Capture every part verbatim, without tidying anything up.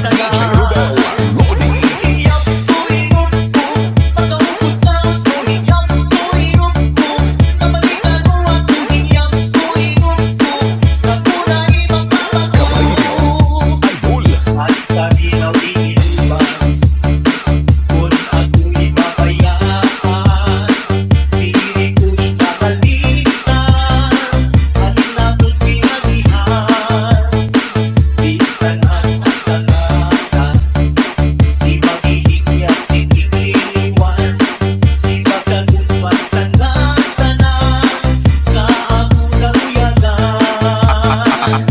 D J Rodel Lodi. Kabayo, Idol.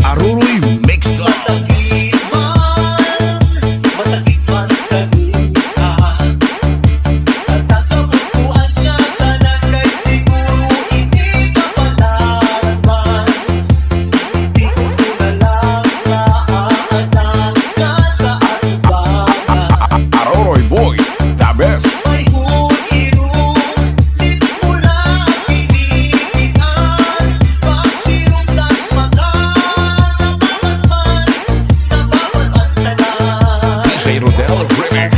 Aruroy Mix Club. Aruroy Boys, the best. D J Rodel Remix.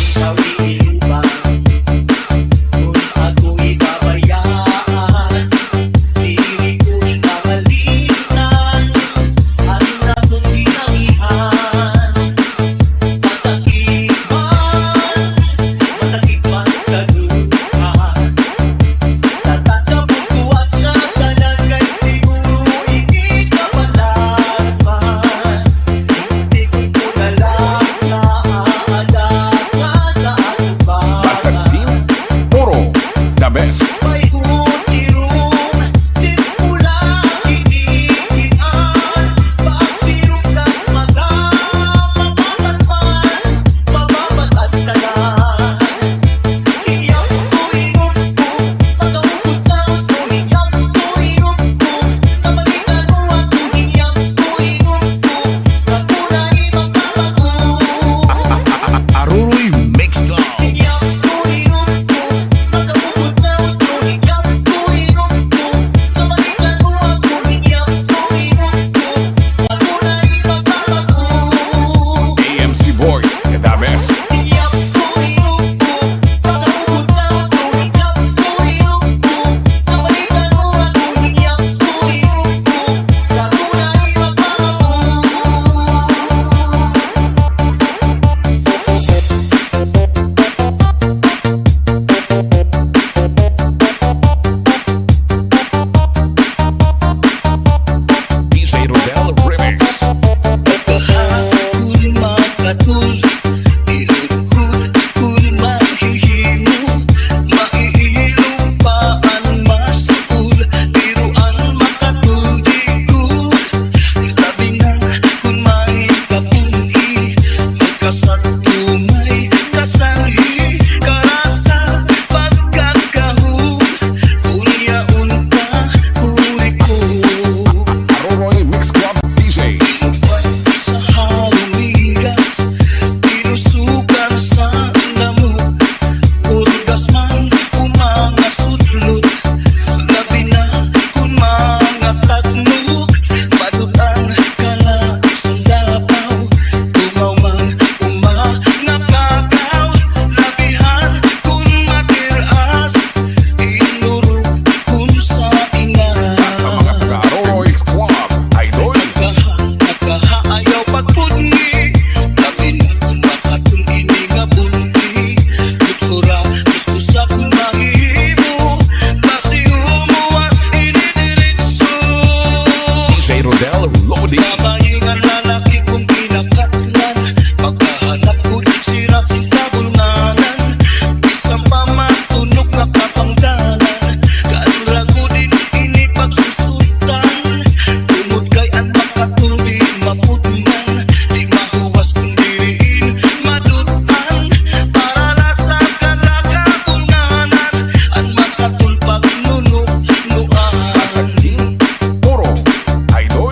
Basta Team Oro, the best. Aruroy Mix Club. A M C Boys, the best. D J Rodel Remix. Aruroy Mix Club D J. Basta mga taga Aruroy Mix Club, idol. D J Rodel Lodi. Basta Team Oro, idol.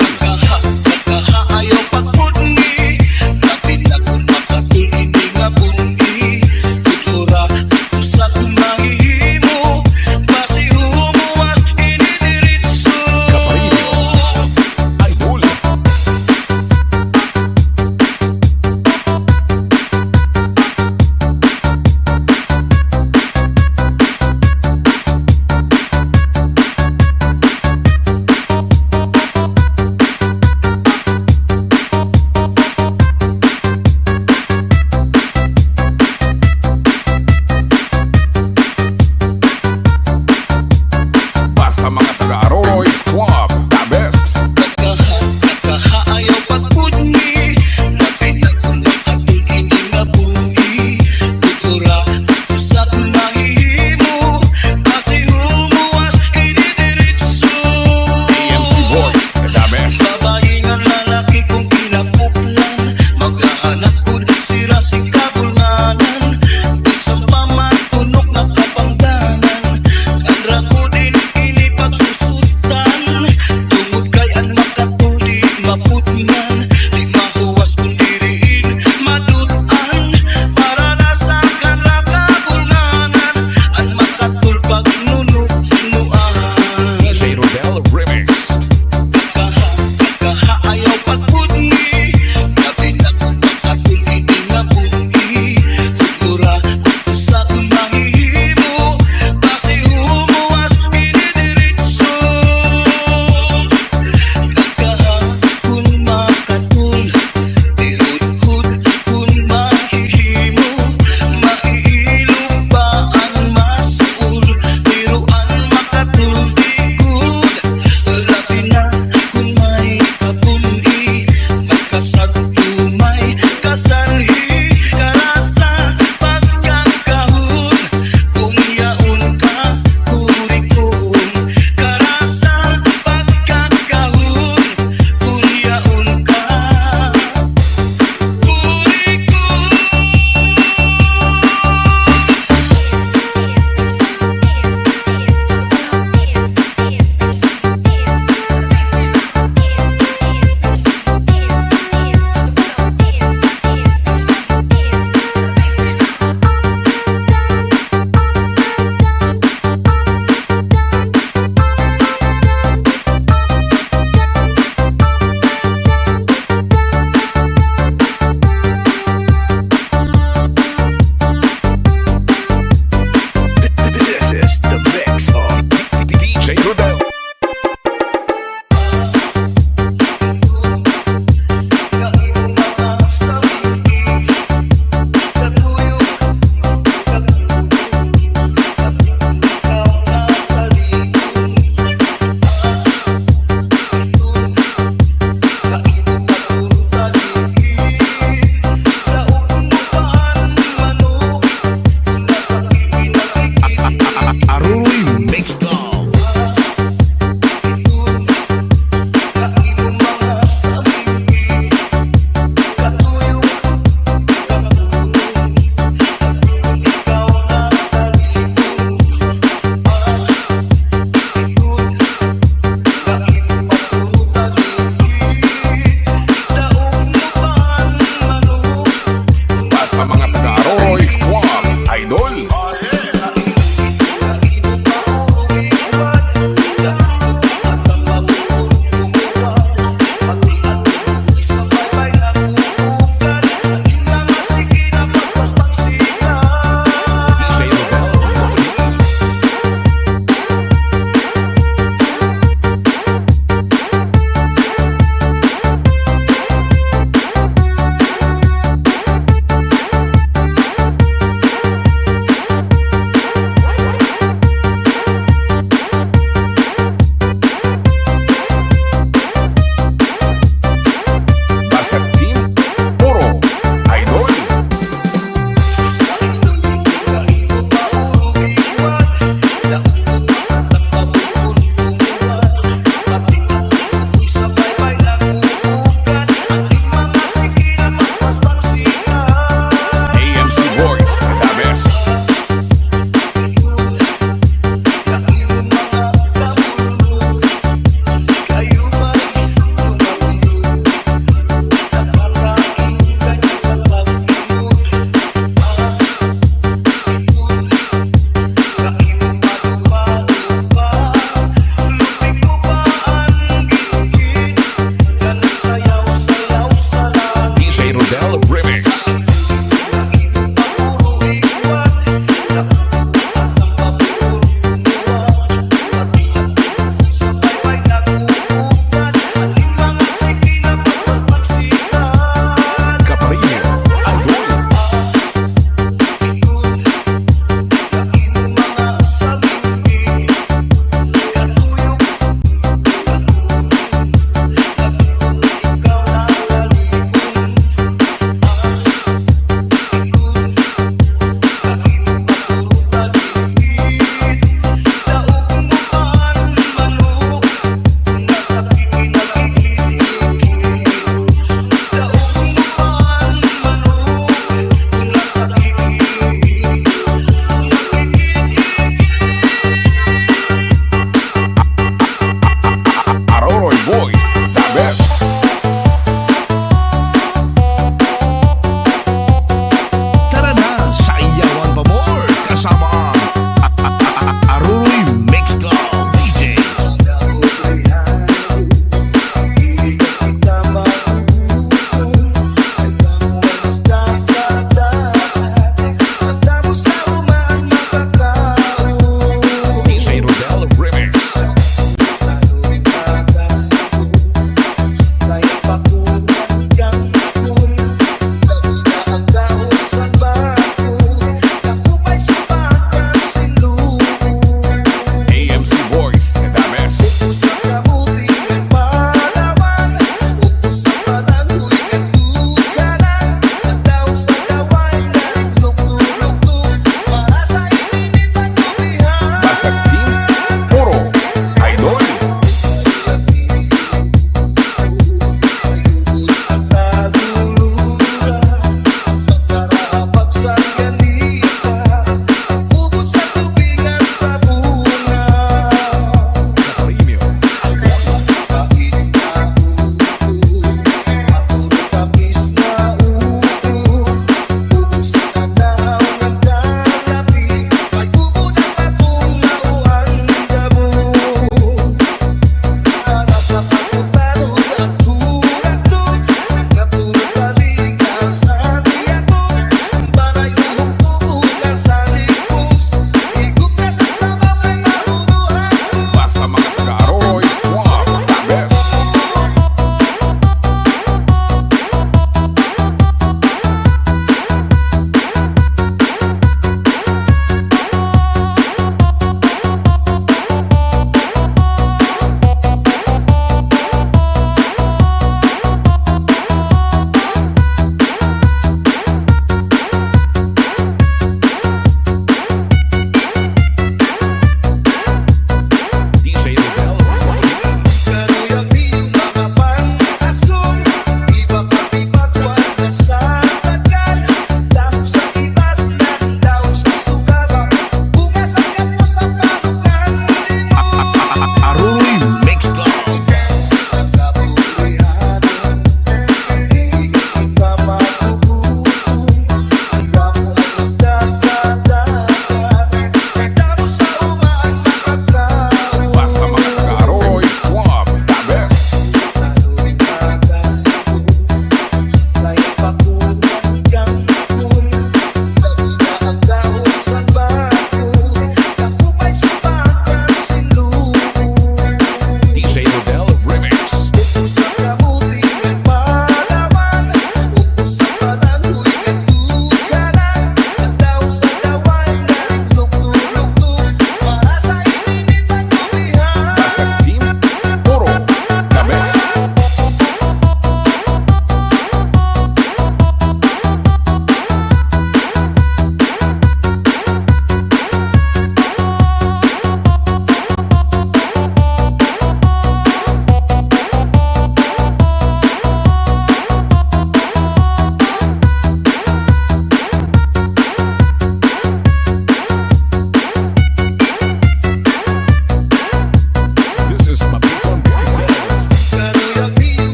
Mga taga-Aroroy Squad, idol.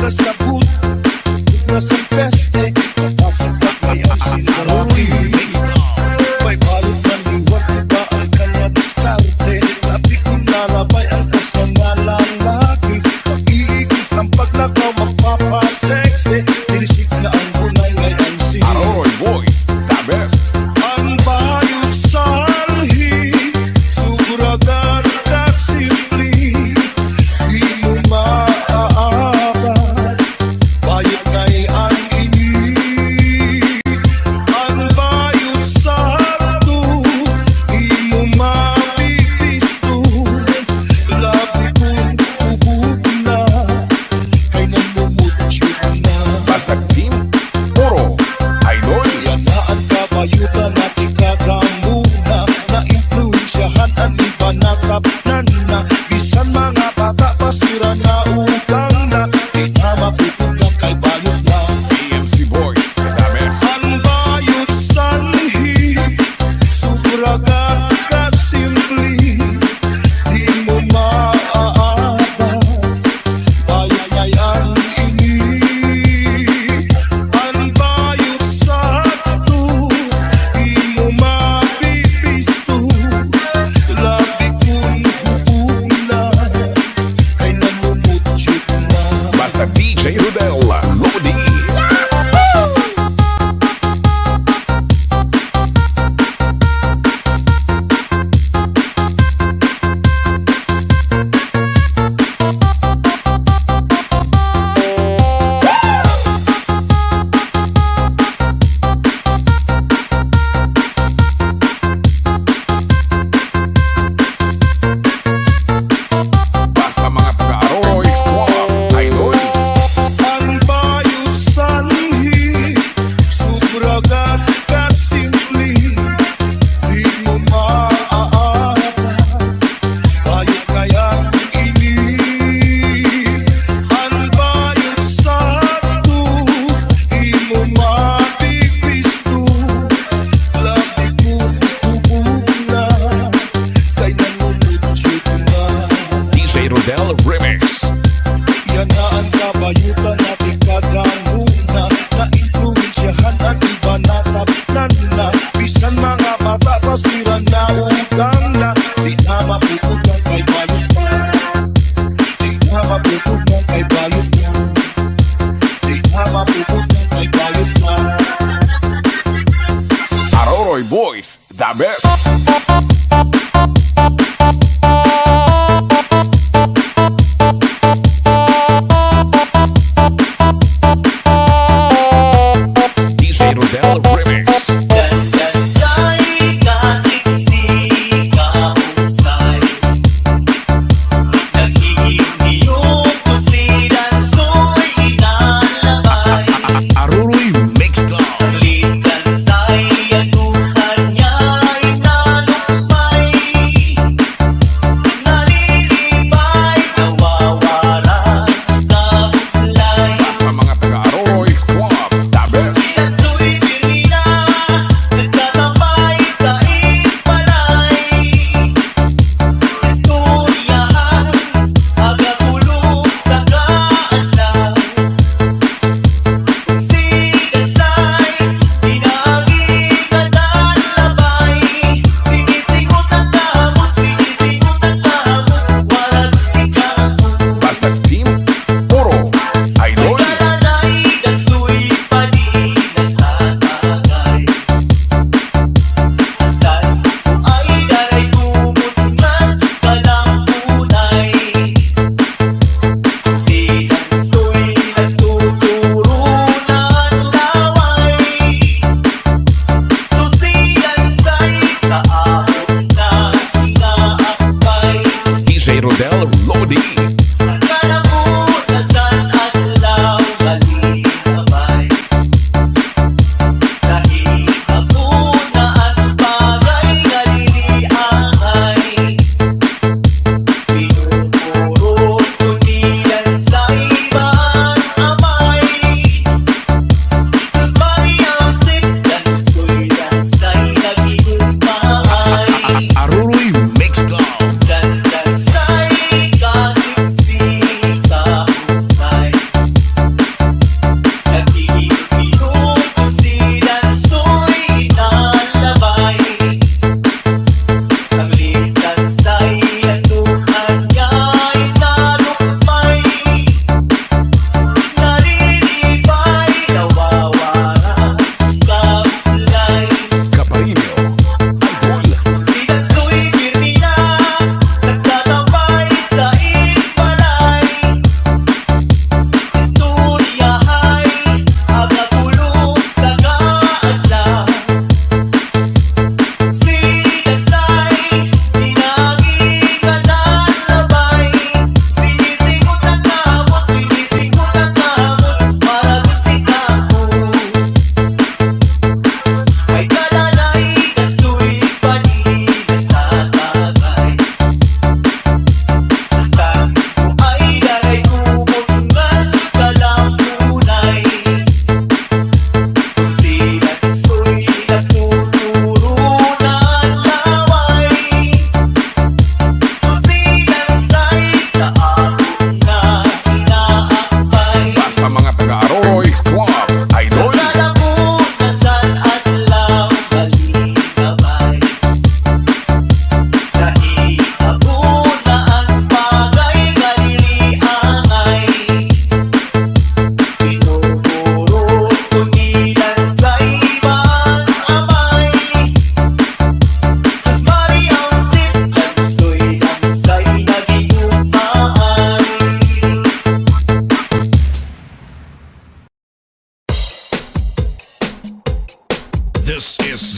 Sabot, na sa peste, nakasipag na ang sinabi. May balot man liwat, iba ang kanya diskarte. Labi ko nalabay ang kas mga lalaki. Pag-iikis ang paglakaw, magpapasexy. Tinisik na ang bunay, ngay ang sino. Aroroy Boys, the best. An bayot sanhi, sobra gad kasimple. Di mo maaabat, bayot ngay-an ini. An bayot sadto, di mo mapipisto. Labi kon hubog na, kay namumutyot na. Basta Team Puro Idol. Yana an kabayotan na tikadamo na, naimpluwensyahan an iba, natapnan na. Bisan mga bata pa sira, naugang na, di na mapupugnan kay bayot na. P M C Boys, the best. An bayot sanhi, sobra gad kasimple, di mo maaabat. Bayot ngay-an ini, an bayot sadto, di mo mapipisto. Labi kon hubog na, kay namumutyot na. Basta D J Rodel, Lodi. Basta mga taga Aroroy, Explore, Idol. An bayot sanhi, sobra gad kasimple, di mo maaabat. Bayot ngay-an ini, an bayot sadto, di mo mapipisto. Labi kon hubog na, kay namumutyot na. D J Rodel Remix. Yana an kabayotan na tikadamo na, naimpluwensyahan an iba, natapnan na. Bisan mga bata pa sira, naugang na, di na mapupugnan kay bayot na. Di na mapupugnan kay bayot na. Di na mapupugnan kay bayot na. Aroroy Boys, the best.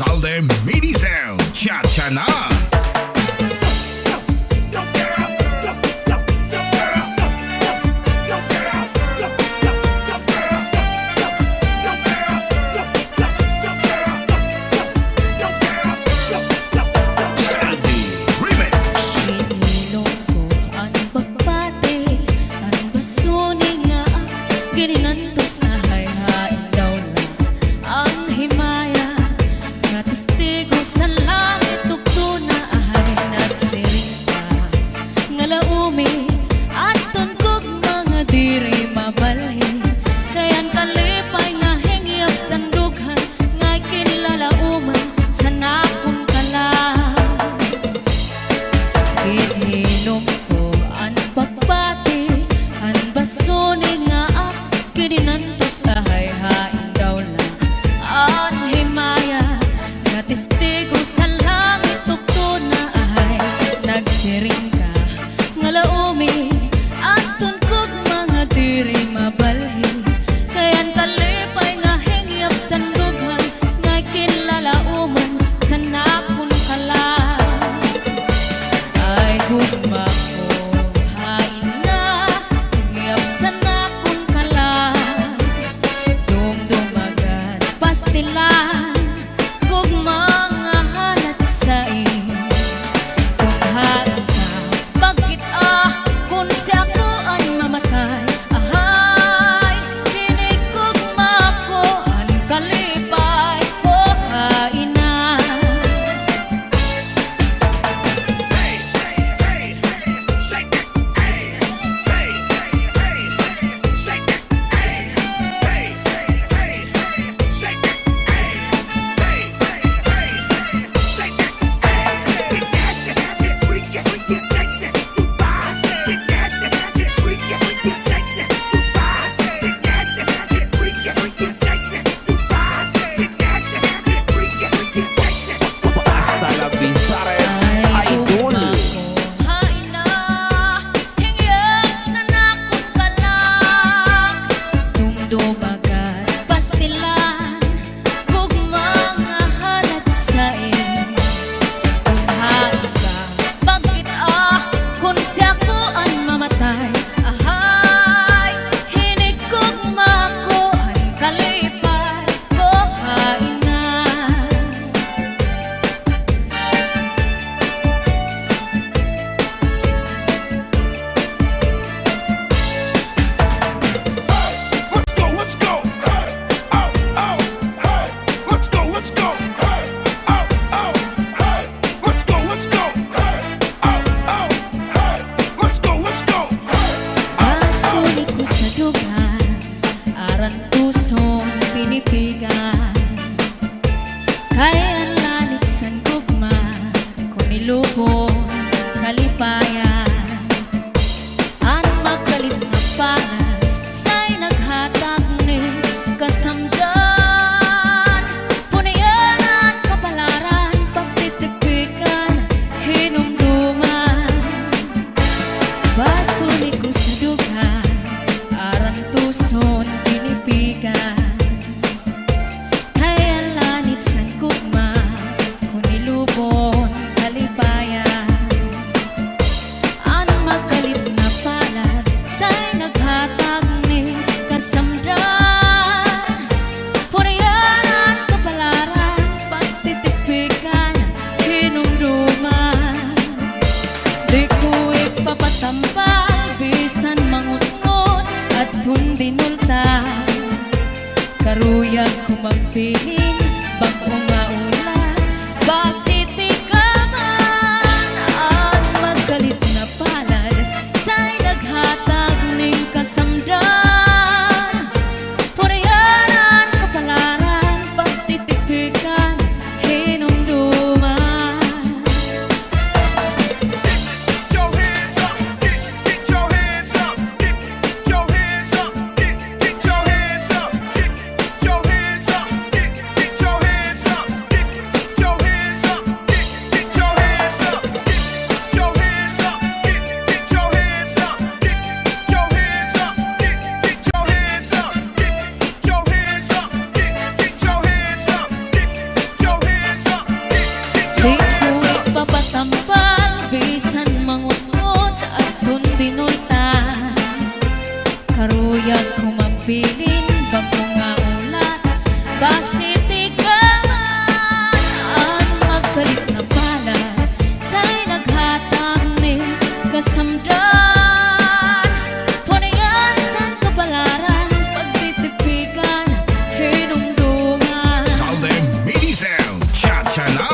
Taldem Mini Sound, Cha-Cha Na. Saldi Remix. Ginhilom ko an pagpati, an basuni nga ginantos, ahay hain daw la an himaya nga testigo san langit ug tuna, ahay nagsiring ka nga laomi, adton kog mga diri mabalhin, kay an kalipay nga hingyap san dughan nga kinlalaoman san akon kalag. Ginhilom ko an pagpati, an basuni nga ak-, ginantos, ahay hain daw la an himaya nga testigo san langit ug tuna, ahay nagsiring ka nga laomi, adton kog mga diri mabalhin, kay an kalipay nga hingyap san dughan nga kinlalaoman san akon kalag. Ay gugma ko, hain na hingyap san akon kalag, dumdumagad pastilan, gugma nga halat sain. Kon hain ka, bagkit-a, kon si ako an mamatay, ahay, hinig gugma ko an kalipay ko, hain na. Basta La Binsares, idol. Ay, gugma ko, hain na hingyap san akon kalag, dumdumagad pastilan, gugma nga halat sain. Kon hain ka, bagkit-a, kon si ako an mamatay, ahay, hinig gugma ko an kalipay ko, hain na. Let's go, let's go. Hey, oh, oh, hey. Let's go, let's go. Hey, oh, oh, hey. Let's go, let's go. Hey, oh, oh, hey. Let's go, let's go. Hey, oh, oh. Basuni ko sa dughan, arantuson, pinipigan. Kay an lanit san gugma, kon ilubon, kalipayan. An magkalit nga palad, say naghatag ni kasamdan. Puniyanan, kapalaran, pagtitipikan, hinumduman. Basuni ko sa dughan, arantuson, pinipigan. Kay an lanit san gugma, kon ilubon, kalipayan. An magkalit nga palad, say naghatag ni kasamdan. Puriyanan, kapalaran, pagtitipikan, hinumduman. Di ko ipapatambal, bisan mangutngot, adton dinulta. Karuyag ko magpiling, bag-o nga ulan, basi tikaman. An magkalit nga palad, say naghatag nin kasamdan. Puriyanan, kapalaran, pagtitipikan, hinumduman. Get, get your hands up, get, get your hands up, get, get your hands up, get, get your hands up, get, get your hands up, get, Karuyag ko magbilin bag-o nga ulat, basi tikang an magkalit nga palad, say naghatag ni kasamdan. Punian sa kapalaran, pagtitipikan, hinumduman. Salde Medicel, cha-cha na.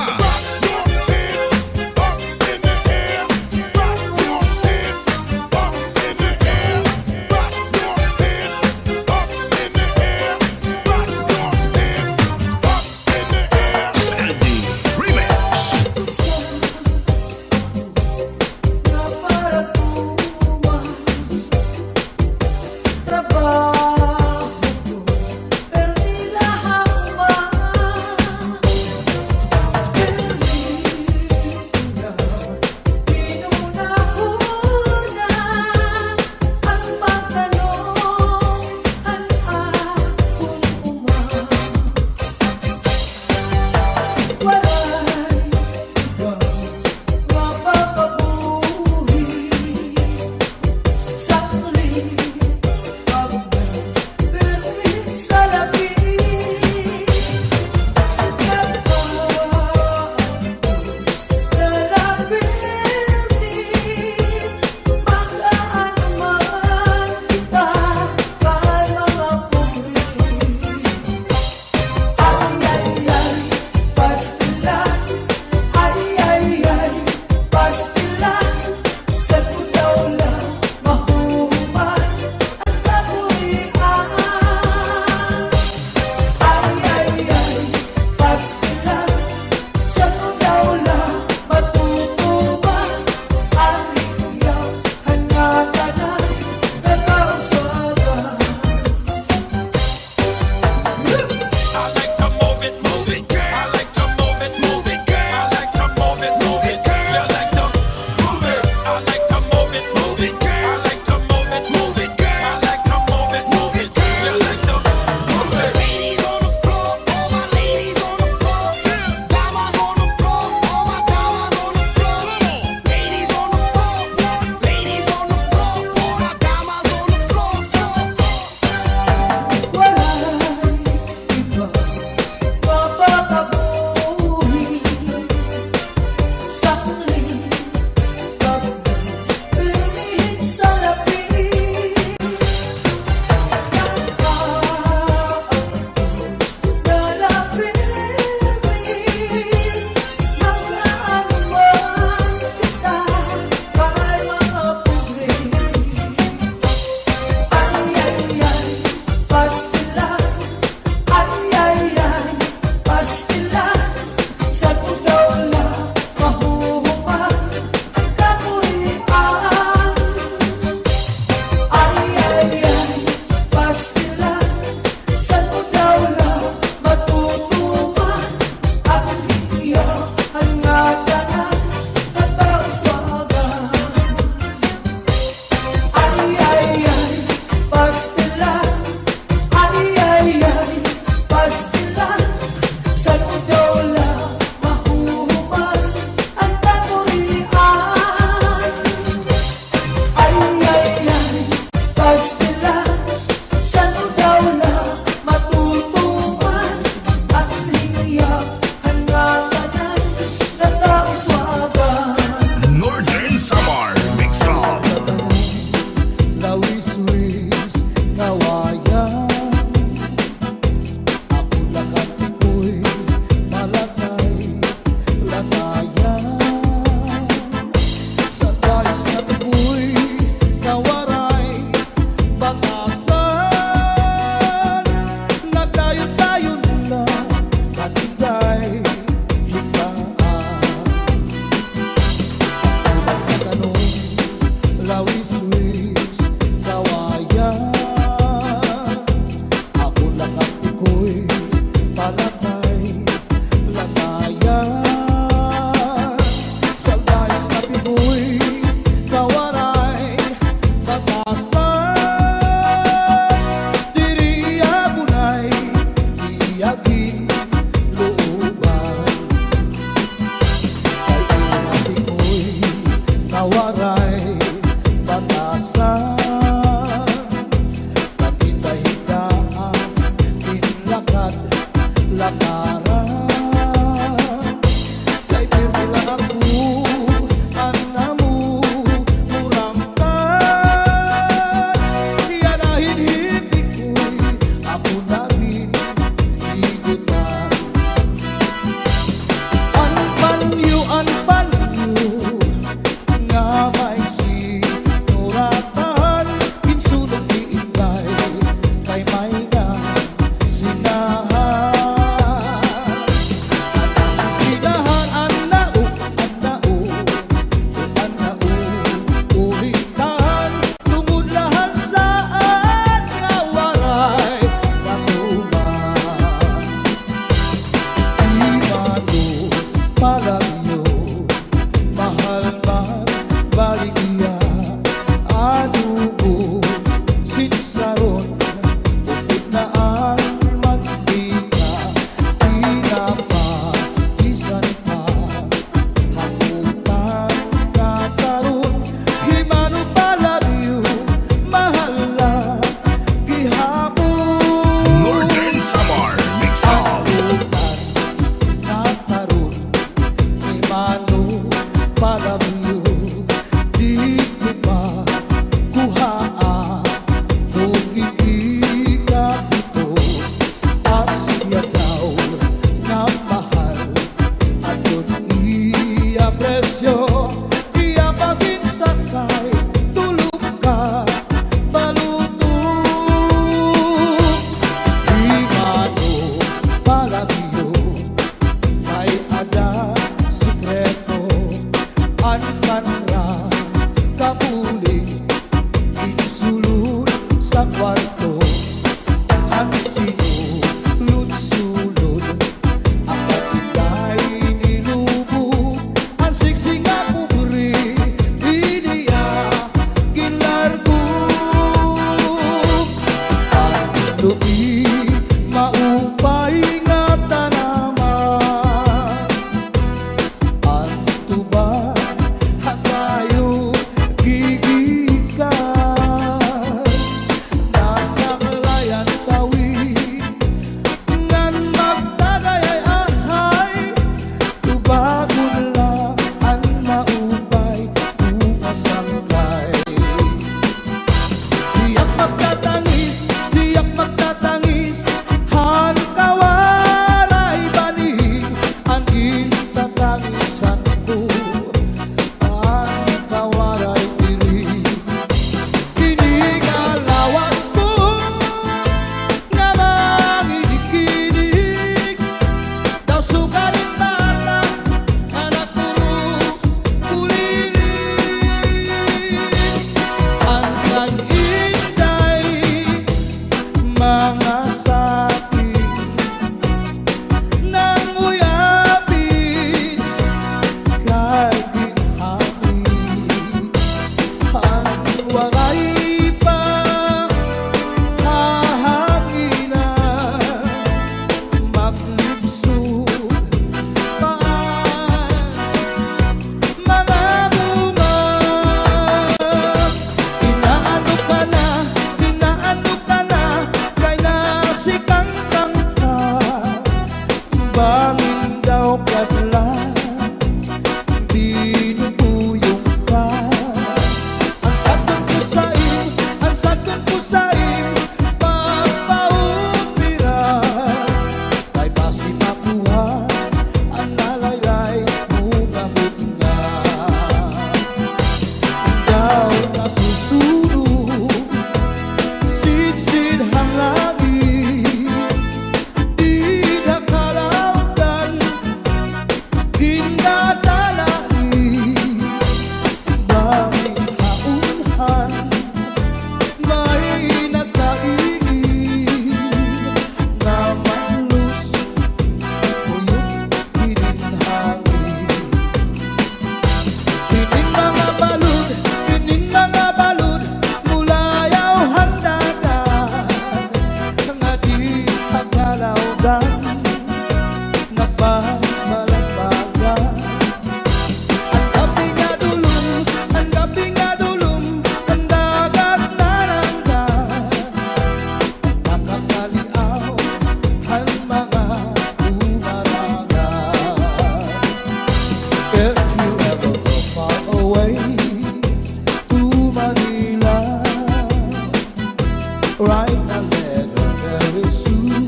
A little very soon,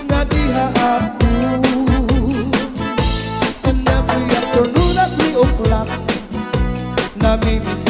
nga diha ako. And every afternoon at three o'clock, namimiss